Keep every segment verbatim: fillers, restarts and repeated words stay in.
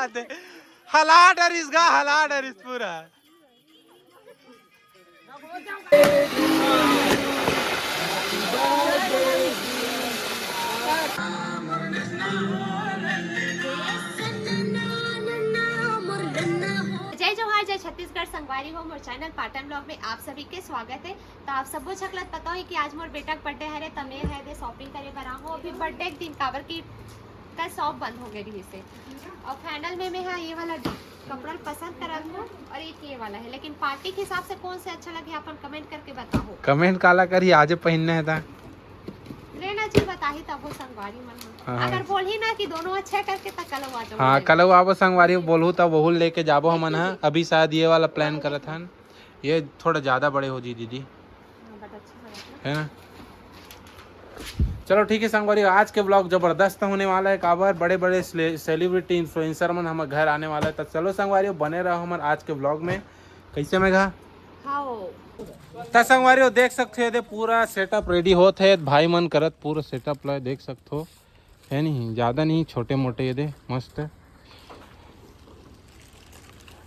हला डरिस गा, हला डरिस पूरा। जय जोहार, जय छत्तीसगढ़। संगवारी हो, मोर चैनल पाटन ब्लॉग में आप सभी के स्वागत है। तो आप सबो झकलत पता होही कि आज मोर बेटा के बर्थडे हरे, त मैं हे दे शॉपिंग करे बर आहूँ अभी बर्थडे के दिन, काबर कि कल शॉप बंद हो गए रहिस हे। और फाइनल में मैं हा ये वाला कपड़ा पसंद करत हूँ और एक ये वाला है, लेकिन पार्टी के हिसाब से कौन से अच्छा लगे, अपन कमेंट करके बताओ। कमेंट काला करी, आज पहनना है था। लेना जी बताही तब वो संगवारी मन हो। हाँ, हाँ। अगर बोलही ना कि दोनों अच्छा करके, त कल वो आ जाओ। हाँ, कल वो आबो संगवारी, बोलहू तब वहू लेके जाबो हमन हा। अभी शायद ये वाला प्लान करत हन, ये थोड़ा ज्यादा बड़े हो जी दीदी, हाँ, but अच्छा लगा था। है ना? चलो ठीक है संगवारी, आज के व्लॉग जबरदस्त होने वाला है। काबर बड़े बड़े सेलिब्रिटी इन्फ्लुएंसर मन हमर घर आने वाला है। तो चलो संगवारी, बने रहो हमर आज के व्लॉग में। कैसे में गा? हाँ। त संगवारी हो, देख सकते हो, ये दे पूरा सेटअप रेडी होत है, भाई मन करत पूरा सेटअप ला देख सकते हो, है नहीं, ज्यादा नहीं, छोटे मोटे ये दे मस्त।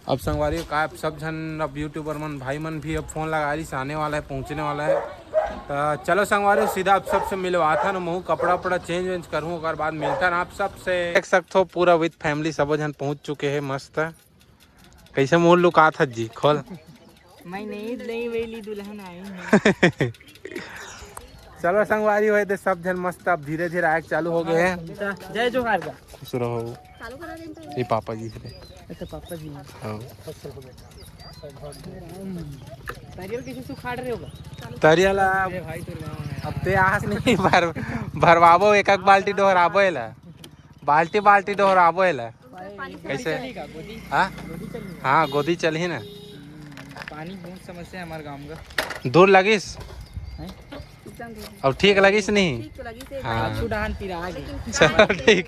अब संगवारी हो, का अब सब झन, अब यूट्यूबर मन, भाई मन भी अब फोन लगा रही, आने वाला है, पहुंचने वाला है। तो चलो संगवारी हो, सीधा आप सबसे मिलवाता ना, महू कपड़ा उपड़ा चेंज वेंज करूँ, ओकर बाद मिलता ना आप सबसे। देख सकते हो पूरा विद फैमिली सबो झन पहुंच चुके हैं मस्त। कैसे मुंह लुकात हस जी? खोल। मैं नहीं, नहीं, वेली दुल्हन आई हूँ। चलो संगवारी हो, ये दे सब झन मस्त अब धीरे धीरे आए चालू हो गए हैं। जय जोहार गा। खुश रहो। चालू करा देन तो। ये पापा जी है। अच्छा, पापा जी हैं। हाँ। तरियल कैसे सुखाड़ रहे होगा? तरियल अब, अरे भाई, तो गाँव है। अब ते आस नहीं भर, भरवाबो, एक एक बाल्टी डोहराबो एला, बाल्टी बाल्टी डोहराबो एला। पानी कैसे? चलेगा, गोदी। हाँ? गोदी चलेगा। हाँ, गोदी चलही ना। पानी बहुत समस्या है हमारे गांव का। दूर लगिस? हैं? अब ठीक लगिस नहीं? ठीक तो लगिस है हाँ। भाई। छुड़ान पिरा आगे। लेकिन चलो ठीक।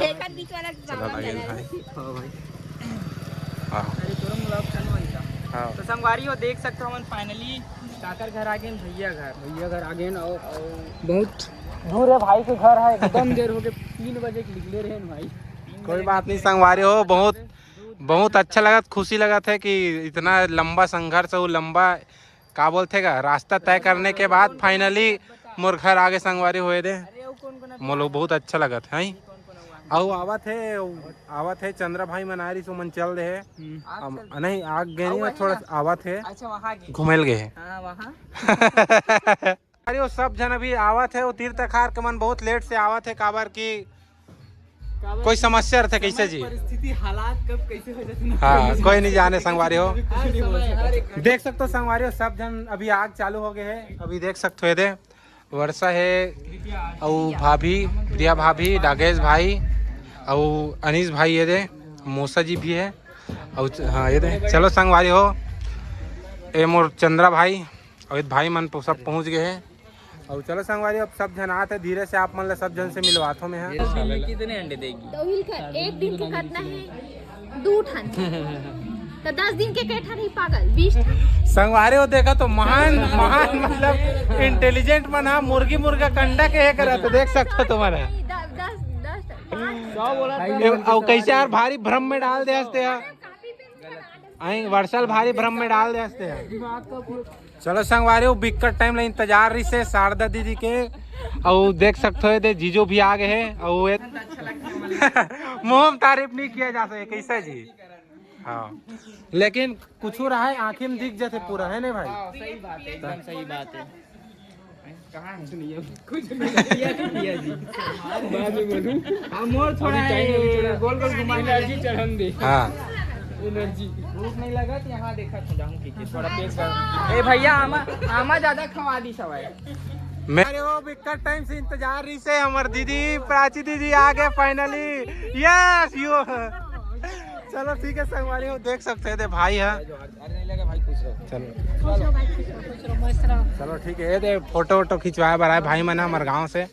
एक आध बीच वाला चलो problem लगिस है ना। भाई। हाँ भाई। हाँ। अरे तोरा मुलाकात करने वाली था। हाँ। तो संगवारी हो, देख सकते हो, हमन finally काकर घर आ गए, भैया घर। भैया घर आ गए ना, और, और बहुत दूर है भाई के घर है, एकदम देर हो गए, तीन बजे के निकले रहे हैं भाई। कोई बात नहीं संगवारी हो, बहुत, बहुत अच्छा लगत, खुशी लगत है कि इतना लंबा संघर्ष, वो लंबा का बोलथे गा, रास्ता तय करने के बाद finally मोर घर आगे संगवारी होए दे। अरे, वो कौन कौन अभी मोर लोग बहुत अच्छा लगत है। कौन कौन हुआ? अउ आवत है, आवत है चंद्रा भाई मन आ रही, सो मन चल दे है। हम्म। हम, नहीं, आग गए नहीं, अउ वही थोड़ा ना। सा आवत है। अच्छा, वहाँ गए। घुमेल गए है। हाँ, वहाँ। अरे, वो सब झन अभी आवत है, वो तीर्थ खार के मन बहुत लेट से आवत है, काबर की कोई समस्या रथे कैसे जी? परिस्थिति, हालात कब कैसे हो जाते ना, हाँ, कोई कोई नहीं जाने संगवारी हो। हर समय, हर एक देख सकते हो संगवारी हो, सब झन अभी आग चालू हो गए है। अभी देख सकते हो, ये दे वर्षा है, अउ भाभी, प्रिया भाभी, डागेश भाई, अउ अनीश भाई, ये दे मौसा जी भी है, अउ च-, हाँ, ये दे। चलो संगवारी हो, ए मोर चंद्रा भाई, अउ ये भाई मन प-, सब पहुँच गए हैं। अउ चलो संगवारी, अब सब झन आत है, धीरे से आप मन ला सब झन से मिलवाथो मैं, हाँ। ये दिन में कितने अंडे देगी? तो हिल कर एक दिन के कितना है? दू ठन। तो दस दिन के के ठन ही पागल, बीस ठन। संगवारी हो, देखा तो महान, महान मतलब इंटेलिजेंट मन हा, मुर्गी मुर्गा कंडा के हे करा, तो देख सकते हो तुम्हारा। नहीं, दस, दस, दस ठन। पाँच। अउ कैसे यार, भारी भ्रम में डाल दे हंसते हैं। आई वर्षा ल भारी भ्रम में डाल दे हंसते हैं। चलो संगवारी हो, बिक्कट टाइम ले इंतजार रही से शारदा दीदी के। अउ देख सकते हो, ये दे जीजो भी आ गए हैं। अउ ये मुंह में तारीफ नहीं किया जा सके, कैसा जी? हाँ, लेकिन कुछ रहा है, आंखें में दिख जाते पूरा, है नहीं भाई? हाँ, सही बात है, एकदम सही बात है। कहाँ है? कुछ नहीं है, कुछ नहीं है, भैया जी। बाद में बोलूँ। हाँ, मोर थोड़ा अभी टाइम है, अभी थोड़ा गोल गोल घुमा एनर्जी चढ़न दे। हाँ। एनर्जी। भूख नहीं लगा तो यहाँ देखा तो जाऊँ कि थोड़ा पेट कर। ए भैया, आमा, आमा ज्यादा खवा दी सवाई। मैं, अरे वो बिक्कट टाइम से इंतजार रही से, हमर दीदी, प्राची दीदी आ गए finally। Yes, you। चलो ठीक है संगवारी हो, देख सकते हैं, दे भाई है। अरे नहीं लगा भाई, खुश रहो। चलो। खुश रहो भाई, खुश रहो, खुश रहो, मस्त रहो। चलो ठीक है, ये दे फोटो वोटो खिंचवाए बर आए भाई मन हमर गांव से।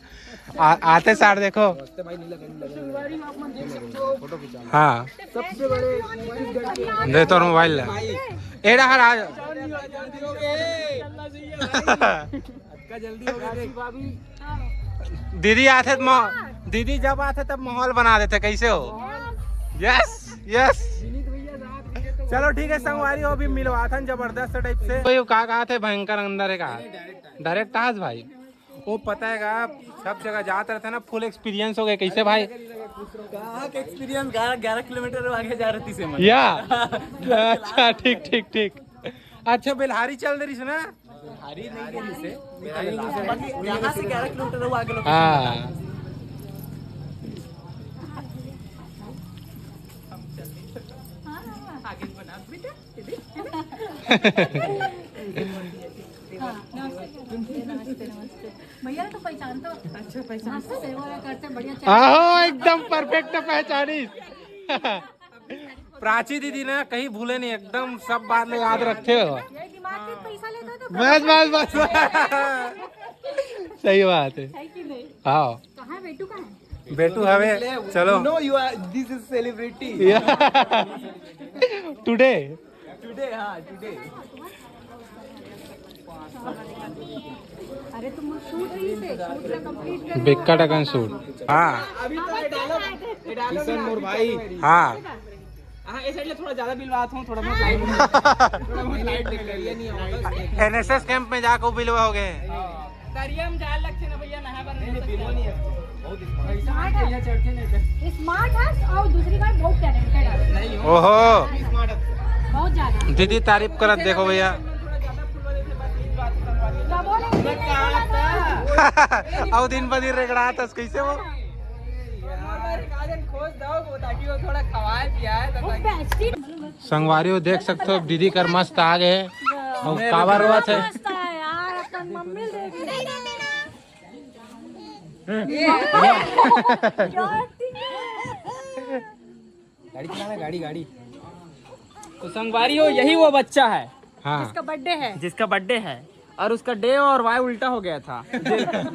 आ, आते सार देखो। नमस्ते भाई, नहीं लगा, नहीं लगा, नहीं लगा। फोटो खिंचा। हाँ। सबसे बड़े दे तोर मोबाइल ला। ए डहर आ। का जल्दी हो गया देख। दीदी आथे त मो-, दीदी जब आथे तब माहौल बना देथे, कैसे हो? Yes, yes. चलो ठीक है संगवारी हो, अभी मिलवाथन जबरदस्त टाइप से। तो ये का कहा थे, भयंकर अंदर है का? डायरेक्ट आज भाई, वो पता है का, सब जगह जात रहता है ना, फुल एक्सपीरियंस हो गया। कैसे भाई? कहाँ का एक्सपीरियंस? ग्यारह, ग्यारह किलोमीटर आगे जा रहती से मन। या अच्छा, ठीक ठीक ठीक। अच्छा, बेलहारी चल रही से ना? हरी नहीं के से, बाकी यहाँ से ग्यारह किलोमीटर वो आगे लोकेशन हाँ। आगे बना बेटा, दीदी। हाँ, नमस्ते, नमस्ते, नमस्ते, नमस्ते। भैया तो पहचानता हूँ। अच्छा, पहचानता हूँ। सेवा करते बढ़िया। आहो, एकदम परफेक्ट पहचानी। प्राची दीदी ना कहीं भूले नहीं, एकदम सब बात ले याद रखते हो। यही दिमाग के पैसा लेता तो बस, बस, बस, बस। सही बात है। है कि नहीं? हाँ। कहाँ है बेटू, कहाँ है? बेटू हवे, चलो। No, you are, this is celebrity। Today. Today, हाँ, टुडे। अरे तुम शूट नहीं से, शूट ला कंप्लीट कर लो। बेक्का टकन शूट। हाँ। अभी तो ये डायलॉग, ये डायलॉग किशन मोर भाई। हाँ। हाँ, ये साइड ले थोड़ा ज्यादा बिलवात हूँ, थोड़ा बहुत लाइट, थोड़ा बहुत लाइट देख ले, ये नहीं होगा। एनएसएस कैंप में जाकर बिलवा हो गए। दरिया में जाए लगते ना भैया, नहा बर नहीं, नहीं, बिल्कुल नहीं है। बहुत स्मार्ट है। भैया चढ़ते नहीं थे। स्मार्ट है और दूसरी बात बहुत टैलेंटेड है। नहीं हो। ओहो। स्मार्ट है। बहुत ज्यादा। दीदी तारीफ करत देखो भैया। थोड़ा ज्यादा फुलवा देते, बस ये बात समझ में। क्या बोले? मैं कहा था। अब दिन ब दिन रेगड़ा था, कैसे वो? हमारे काजल खोज दो वो, ताकि वो थोड़ा खवाए पियाए, तो वो ताकि बेस्टी। संगवारी हो देख सकते हो, दीदी कर मस्त आ गए और काबर रोवत है। मस्त है यार, अपन मम्मी देख। गाड़ी चलाना, गाड़ी, गाड़ी। तो संगवारी हो, यही वो बच्चा है हाँ। जिसका बर्थडे है। जिसका बर्थडे है और उसका डे और वाई उल्टा हो गया था।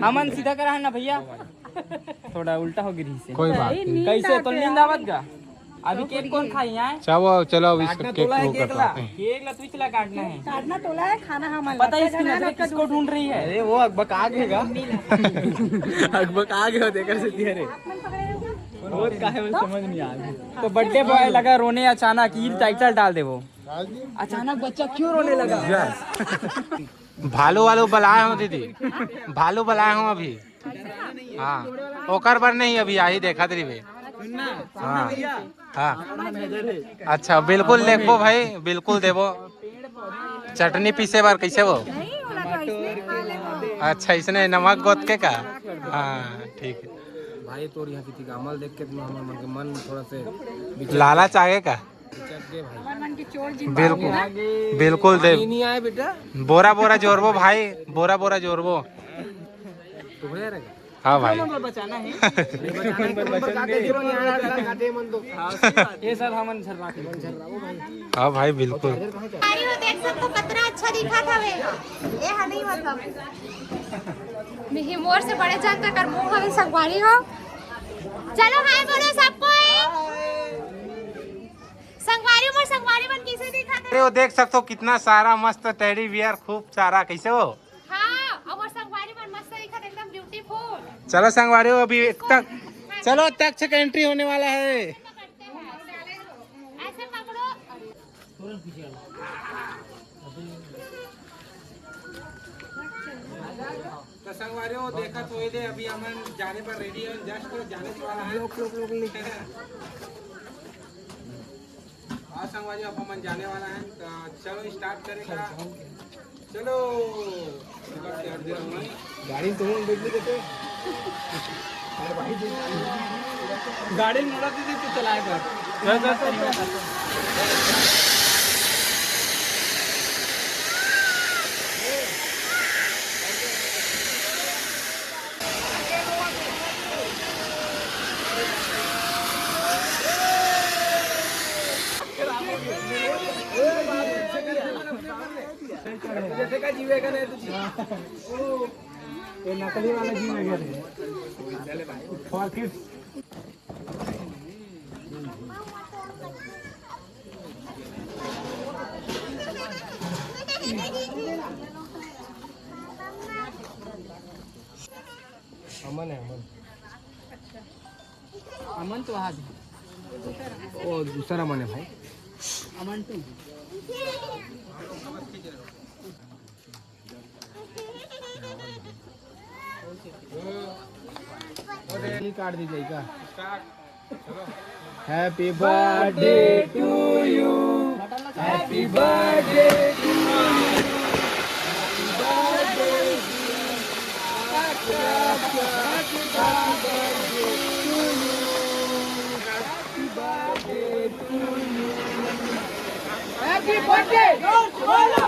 हमन सीधा करा है ना भैया, थोड़ा उल्टा हो गई से। कोई बात नहीं। कैसे तो नींद आवत गा? अभी केक कौन खाई है? चलो, चलो, अब इसको काटना केक तोला है, वो केक ला। करवाते हैं। केक ला, तू ही चला काटना है। काटना तोला है, खाना हमारा। पता है इसकी नजरें किसको ढूंढ रही है? अरे वो अकबका गएगा। अकबका गए हो, देखकर से दिया रे। वो काहे में समझ नहीं आ रही। तो बर्थडे बॉय लगा रोने अचानक, ये टाइटल डाल दे वो। अचानक बच्चा क्यों रोने लगा? भालू वालू बुलाए हो दीदी, भालू बुलाए हो अभी। हाँ, ओकर बर नहीं, अभी आही देखत रहिबे। हाँ, हाँ। अच्छा, बिल्कुल देखबो भाई, बिल्कुल देबो। चटनी पीसे बर कैसे वो? अच्छा, इसने नमक गोत के का? हाँ, ठीक है। भाई तोर यहाँ की थी अमल देख के तुम हमारे मन के मन थोड़ा से विचलित लालच आगे का? हमारे मन के चोर जी। बिल्कुल, बिल्कुल दे। पानी नहीं आया बेटा। बोरा बोरा जोरबो भाई, बोरा बोरा जोरबो। टुकड़े रहेगा। हाँ भाई। नंबर बचाना है। नहीं बचाना है, नंबर बचा के जीरो नहीं आ रहा है, काटे मन दो। हाँ, सही बात। ये सब हमन झर्रा के। हाँ भाई, बिल्कुल। अरे वो देख सकते हो कितना अच्छा दिखा था वे। ये हाँ नहीं मतलब। नहीं, मोर से बड़े जान तक मुंह हवे संगवारी हो। चलो हाय बोलो सबको। संगवारी मोर संगवारी मन कैसे दिखत हे? अरे वो देख सकते हो कितना सारा मस्त टेडी बियर, खूब सारा, कैसे हो? हाँ, अब मोर संगवारी मन मस्त दिखत, एकदम ब्यूटीफुल। चलो संगवारी हो, अभी एक तक, चलो तक से एंट्री होने वाला है। ऐसे पकड़ो। तो संगवारी हो, देखत होए दे, अभी हमन जाने पर रेडी हन, जस्ट जाने वाला है। लोग, लोग, लोग नहीं। हाँ संगवारी, अब हमन जाने वाला है, तो चलो स्टार्ट करेगा। चलो। गाड़ी में तुम बैठ लेते। गाड़ी में मोड़ा दीदी, तू चलाए कर। जैसे का जीवेगा नहीं तुझे। ये नकली वाला जीवेगा नहीं। For kids. अमन है, अमन। अमन तो आज है। वो दूसरा मन है भाई। काट दी जाएगा। Happy birthday to you. Happy birthday to you. Happy birthday to you. Happy birthday to you. Happy birthday.